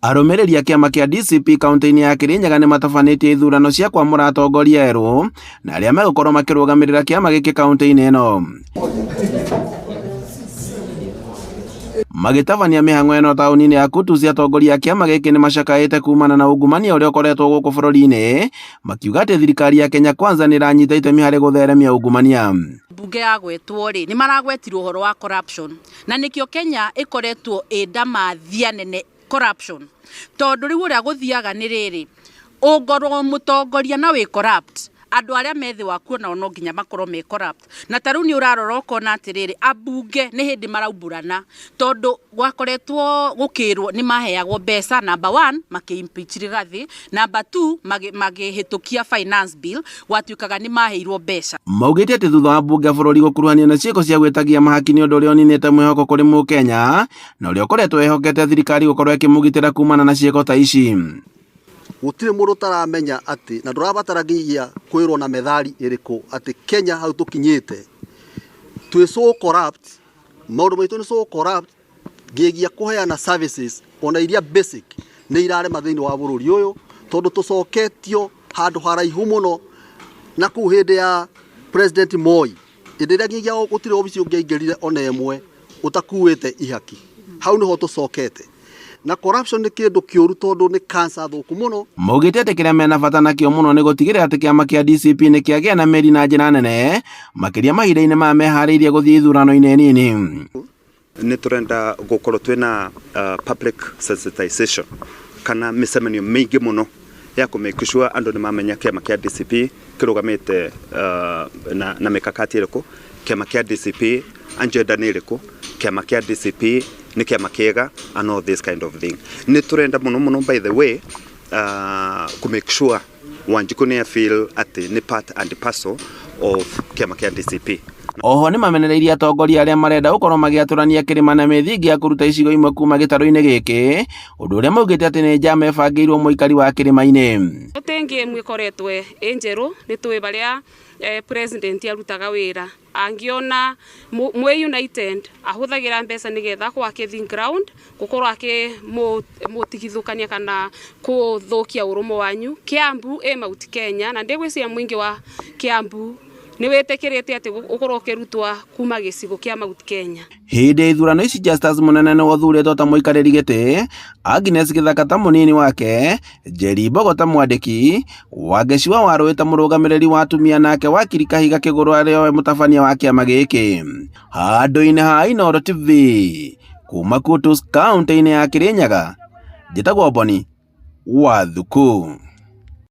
Arũmĩrĩri a kĩama kĩa DCP kaunti-inĩ ya Kirinyaga nĩ matabanĩtie ithurano cia kwamũra atongoria erũ na arĩa megũkorwo makĩrũgamĩrĩra kĩama gĩkĩ kaunti-inĩ ĩno. Magĩtabania mĩhang'o ĩno taũni-inĩ ya Kutus, atongoria a kĩama gĩkĩ nĩ macakaĩte kumana na ungumania ũrĩa ũkoretwo gũkũ bũrũri-inĩ, makiuga atĩ thirikari ya Kenya Kwanza nĩ ĩranyita itemi harĩ gũtheremia ungumania. Mbunge yagwetwo rĩ, nĩ maragwetirwo ũhoro wa corruption na nĩkĩo Kenya ĩkoretwo ĩ ndamathia nene corruption, tondũ rĩu ũrĩa gũthiaga nĩ rĩrĩ, ũngorwo mũtongoria na wĩ corrupt, andũ arĩa me thĩ waku onao no nginya makorwo me corrupt. Na ta rĩu nĩ ũrarora ũkona atĩrĩrĩ, ambunge nĩ hĩndĩ maraumbũrana, tondũ gwakoretwo gũkĩrwo nĩ maheagwo mbeca, number one makĩ impeach Rigathi, number two makĩhĩtũkia finance bill, gwatuĩkaga nĩ maheirwo mbeca. Maugĩte atĩ thutha wa mbunge ya bũrũri gũkuruhanio na ciĩko cia gwĩtagia mahaki nĩ ũndũ ũrĩa ũninĩte mwĩhoko kũrĩ mũkenya na ũrĩa ũkoretwo ehokete thirikari gũkorwo ĩkĩmũgitĩra kumana na ciĩko ta ici. Gũtirĩ mũndũ ũtaramenya atĩ na ndũrabatara nginyagia kwĩrwo na methali ĩrĩkũ atĩ Kenya hau tũkinyĩte twĩ so corrupt, maũndũ maitũ nĩ so corrupt nginyagia kũheana services ona iria basic nĩ irarema thĩinĩ wa bũrũri ũyũ, tondũ tũcoketio handũ haraihu mũno na kũu hĩndĩ ya President Moi, hĩndĩ ĩrĩa nginyagia gũtirĩ obici ũngĩaingĩrire ona ĩmwe ũtakuĩte ihaki. Hau nĩho tũcokete. Na corruption nĩ kĩndũ kĩũru tondũ nĩ cancer thũku mũno. Maugĩte atĩ kĩrĩa mena bata nakĩo mũno nĩ gũtigĩrĩra atĩ kĩama kĩa DCP nĩ kĩagĩa na mĩri na njĩra nene makĩria mahinda-inĩ maya meharĩirie gũthiĩ ithurano-inĩ nini. Nĩ tũrenda gũkorwo twĩna public sensitization kana mĩcemanio mĩingĩ mũno ya kũ make sure andũ nĩ mamenya kĩama kĩa DCP kĩrũgamĩte na mĩkakati ĩrĩkũ, kĩama kĩa DCP agenda nĩ ĩrĩkũ, kĩama kĩa DCP nĩ kĩama kĩega and all this kind of thing. Nĩ tũrenda mũno mũno, by the way, kũ make sure Wanjikũ nĩ feel atĩ nĩ part and parcel of kĩama kĩa DCP. Oho nĩ mamenereirie atongoria arĩa marenda gũkorwo magĩatũrania kĩrĩma na mĩthingi ya kũruta icigo imwe kuma gĩtarũ-inĩ gĩkĩ, ũndũ ũrĩa maugĩte atĩ nĩ njama ĩbangĩirwo mũikari wa kĩrĩma-inĩ. Tũtingĩ ĩmwe ĩkoretwo ĩ njerũ, nĩ tũĩ barĩa president arutaga wĩra, angĩona mwĩ united ahũthagĩra mbeca nĩgetha gwake think ground gũkorwo akĩmũtigithũkania kana kũthũkia ũrũmwe wanyu. Kiambu ĩ Mount Kenya na ndigwĩciria mũingĩ wa Kiambu nĩ wĩtĩkĩrĩte atĩ ũkorwo ũkĩrutwa kuma gĩcigo kĩa Mount Kenya. Hĩndĩ ya ithurano ici, Justus Mũnene nĩwe ũthurĩtwo ta mũikarĩri gĩtĩ, Agnes Gĩthaka ta mũnini wake, Njeri Mbogo ta mwandĩki, Wangeci wa Warũĩ ta mũrũgamĩrĩri wa atumia, nake Wakiri Kahiga Kĩgũrũ arĩ we mũtabania wa kĩama gĩkĩ. Handũ-inĩ ha Inooro TV kuma Kutus kaunti-inĩ ya Kirinyaga, njĩtagwo Boni wa Thuku.